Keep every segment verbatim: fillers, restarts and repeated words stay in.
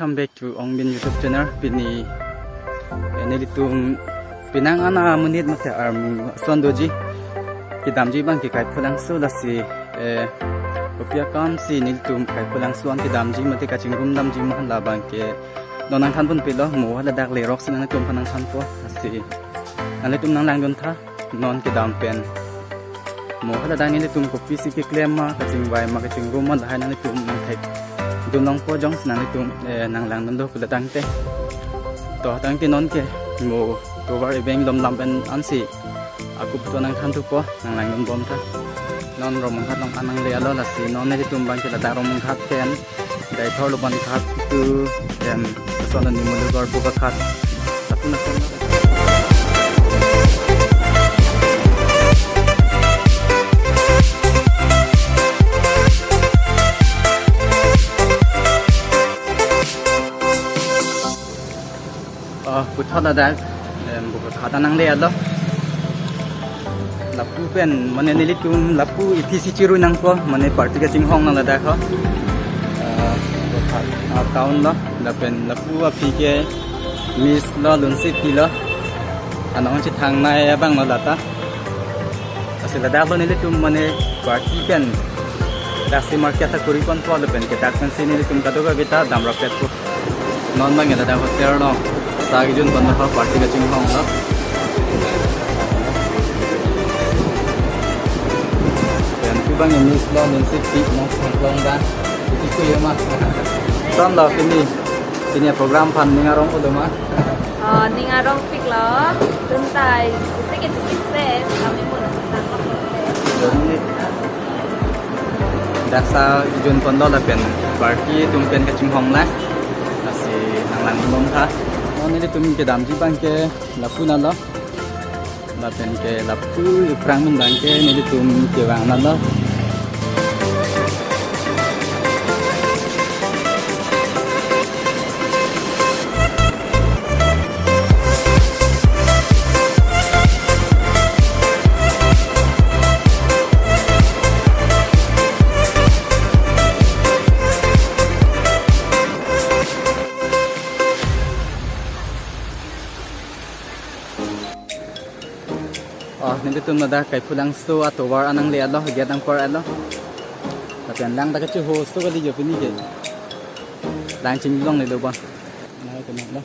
Welcome back to Ong Bin YouTube channel. Pini, eh, nelitum penang an amonit mate armu ason doji. Kedamji abang ke Kaiphu Langso lasi, eh, kopi akam si nelitum Kaiphu Langso an kedamji mate kachingrum damji ma hala abang ke non nangthan ponpilo, mo haladak lerok si nangtum aphan nangthanpo lasi nanglitum nanglangdun tha non kedam pen. Mo haladak nelitum kopisi keklem ma, kachingvai ma, kachingrum ma, lahai nanglitum nangthekdun longpo, jongsi nanglitum, eh, nanglangdun do pulo tangte. To tangte non ke mo tovar ebeng dom lam pen ansi ako puthot nangthan thupo, nanglangdun bom tha. Non Romonghat along an nangle-etlo lasi non nelitum abang ke ladak Romonghat pen Deithor Luban Ghat tu, em, lason ani Mulugor Bukakhat. Satu na kon. Ah, puthot ladak, em, Bukakhat an nangle-etlo. Lapu pen, mane nelitum lapu isi si chirui nangpo, mane party kachinghon nang ladak ho. Ah, Bukakhat, ah, town lo, lapen lapu aphi ke Miss lo, Lunsitpi lo. Anong chethangnei abang lo lata. Lasi ladak lo nelitum mane party pen daksi market ta kuri ponpo lapen ke dak pensi nelitum kadokave ta damrapetpo. Non abang ke ladak hotel lo. Sa kejun pon lo, party kachinghon lo. Pen pu abang ke Miss lo, Lunsitpi, non sangklong dan. Isi ku ya ma. Son lo pini, pini program aphan ning arong-o do ma? Oh, ning arongpiklo, dun ta isi ke success, kami pun nangkok success. Dak sa jun pon do lapen party atum pen kachinghon lang. Lasi nanglangdun tha. Oh, nelitum kedamji abang ke lapu na lo. Lapen ke lapu aphrang abang ke nelitum kevang na lo. Oh, nelitum ladak Kaiphu Langso atovar an nangle-etlo, gate nangkor-etlo. Lapen lang ta kachihoso kali jo pini ke. Lang chinglongle do ba. Nai kenal lo.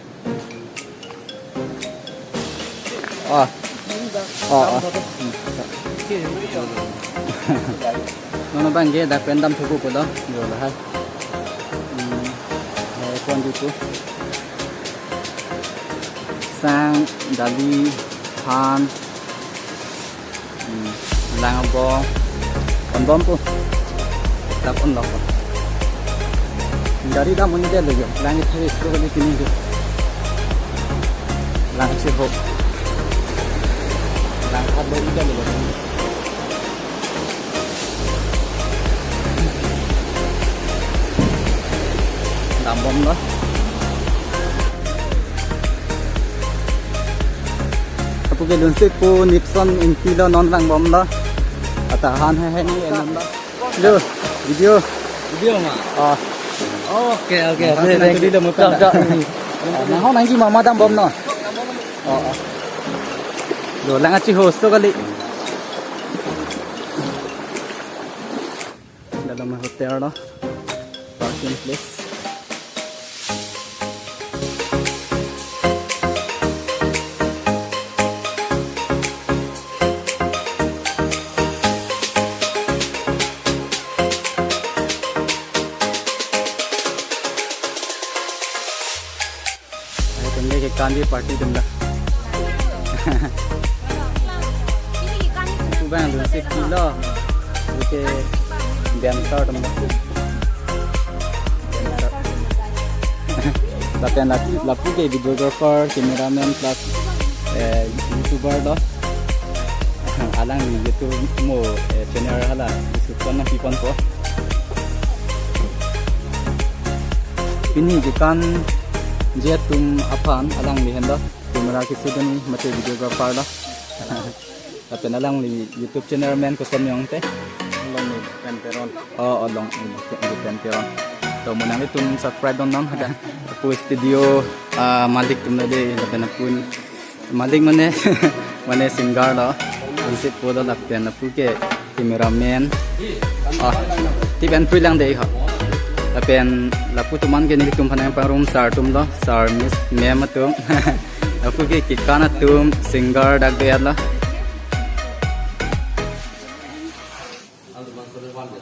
Oh. Oh, oh. Non abang ke dak pen dam thupo pulo. Jo lahai. Hmm. Lahai kon di pu. Sang, dali, than. Hmm, lang abong. Onbompo. Dak onlokpo. Gari dam un-edet lo jo. Lang ithari sro kali pini jo. Lang chiho. Lang khat lo ida lo jo. Dambomlo. Lapu ke Lunsitpi Nixon Ingti lo, non vangbomlo. Ata han hai hai nang enam lo. Lo, video. Video ma? Oh. Oke, oke. Nang dek, dek. Video mo. Dek, dek. Nang ho nangji mama dambom non. Oh, oh. Lo, lang kachihoso kali. Dalam hotel lo. Parking place. Ai, tum ke kanji party tum da. Pu abang Lunsitpi lo. Pu ke dancer tum da. Dancer. Lapen lapu, lapu ke videographer, cameraman plus, eh, YouTuber lo. Alangli YouTube mo, eh, channel hala description nangpi ponpo. Pini kekanji atum aphan alangli henlo camera kesudun mate videographer lo. Lapen alangli YouTube channel amen koson yong te? Longni Pen Teron. Oh, oh, Longni Pen Teron. To mo nanglitum subscribe dun non ha. Lapu studio, ah, malik atum lo dei, lapen lapu malik mane, mane singer lo, lapu si po lo lapen lapu ke cameraman. Ah, tip and free lang dei ho. Lapen lapu atum an ke nelitum aphan nangpangrum sir atum lo, sir, miss, ma'am atum. Lapu ke kekan atum, singer dak dei lo. Aldo man solo van de.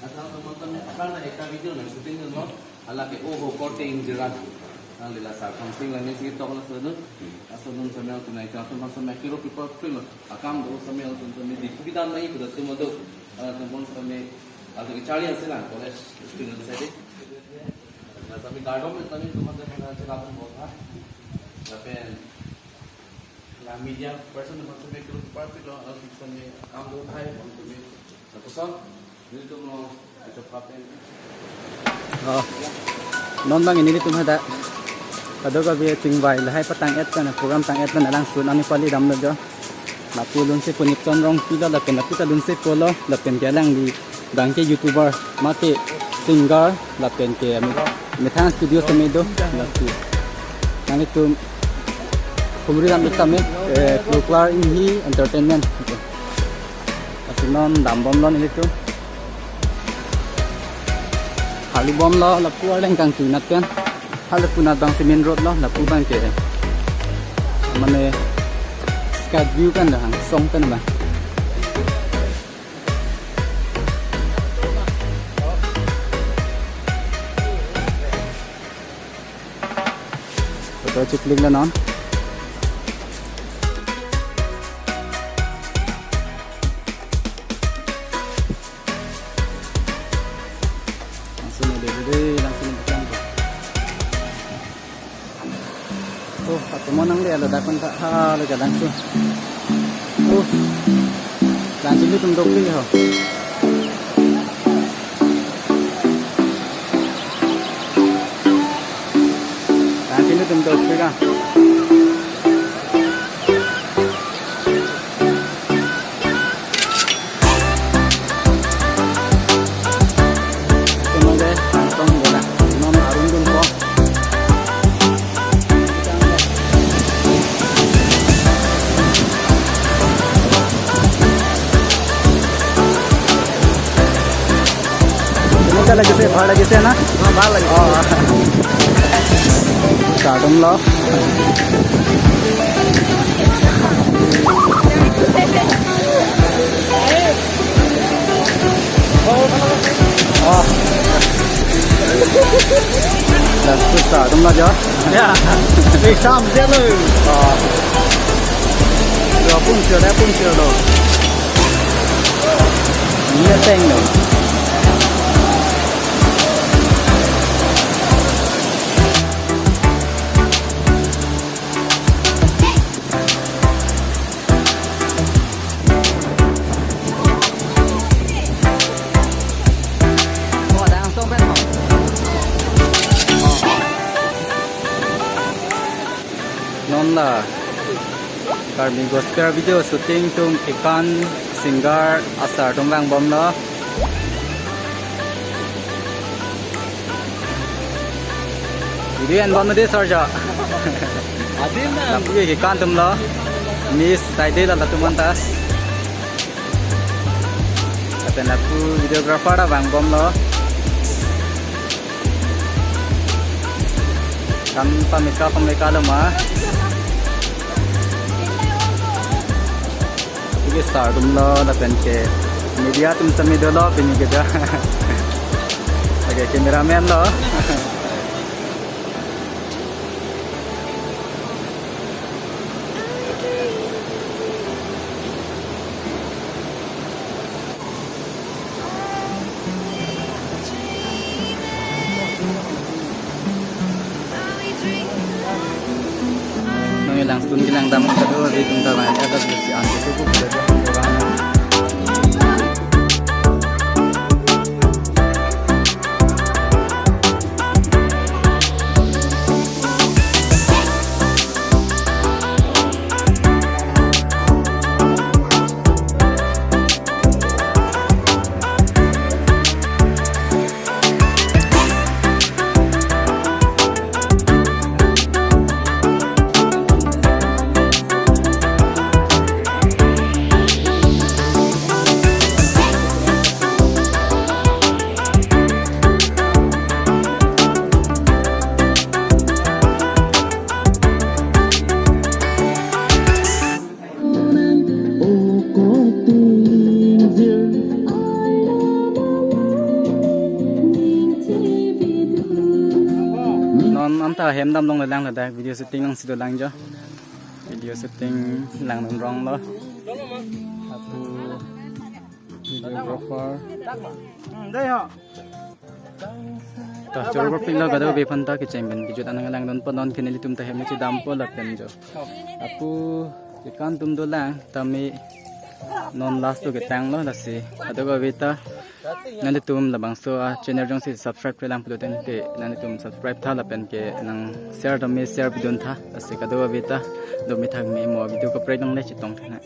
Asal to man to ne akan na ekta video na shooting lo. Hala ke oho korte injiran. Nang lila sa konsing la nesi tok la solo. Asal nung samel tunai ka to man samel kiro people free lo. Akam do samel tun to ne di kubidan na iku da tumo do. Ala to man samel, aldo ke charli ase na college student sa de. Na samel garden me samel to man samel na chela pun bol ha. Lapen la media person na man samel kiro people free lo. Ala to samel akam do hai man samel. Satu sam. Oh, non bang nelitum hadak kadokave chingvai lahai patang-et kan, program tang-et kan, alangsun amei pali damlo jo. Lapu lunse pu Nipson Rongpi lo, lapen lapu ta lunse po lo, lapen ke alangli bang ke YouTuber, mate singer, lapen ke ami methang studio tame do, lapu. Nanglitum humri dam ik tame, eh, Kloklar Inghi Entertainment. Lasi non dambomlo nelitum. Hali bomlo lapu arleng kangtu nat kan. Halapu nat bang si main road lo, lapu bang ke. Mane sky view kan dah, song kan bang. Photo chiklik lo non. Langsung ada deh, langsung ada. Oh, atum an nangle alo dak pen ta ha lo jalan su. Oh. Lanjut ni tum dok li ho. Lanjut ni tum dok li ka. Tumang deh, langsung bola. Non arun dun po. কেনেকুৱা লাগিছে? ভাল লাগিছে না? অ, ভাল লাগিছে। অ, অ। চাদম লওক। Oh. Last sa, tum la jo? Ya. Exam dia lo. Oh. Dua pun sure, dua pun sure lo. Ini teng lo. Non la Karbi Gospel video shooting atum kekan singer asar atum vangbomlo. Video enbom dei sir jo. Adin na. Lapu kekan atum lo. Miss Saide la latum an ta. Lapen lapu videographer ta vangbomlo. Kam pameka pameka lo ma. Oke, sir atum lo, lapen ke media atum sami dolo, pini kita. Oke, cameraman lo. Nang ilang sun kinang dam kado, ave tum ta main ada besi anti tu buku belajar orang. Ta hem dam longle lang ladak, video shooting nangsi dolang jo. Video shooting lang dun rong lo. Apu videographer. Ta choro pik lo, kadokave aphan ta kecheng pen kejut anang lang dun po, non ke nelitum ta hem chedam po lapen jo. Apu kekan atum dolang, tame non last to ketang lo, lasi kadokave ta nanglitum labangso a channel jongsi subscribe klemkle pulote nanglitum subscribe tha lapen ke nang share tame share pidun tha, lasi kadokave ta domi thak me mo video kaprek longle, chetong tha nang.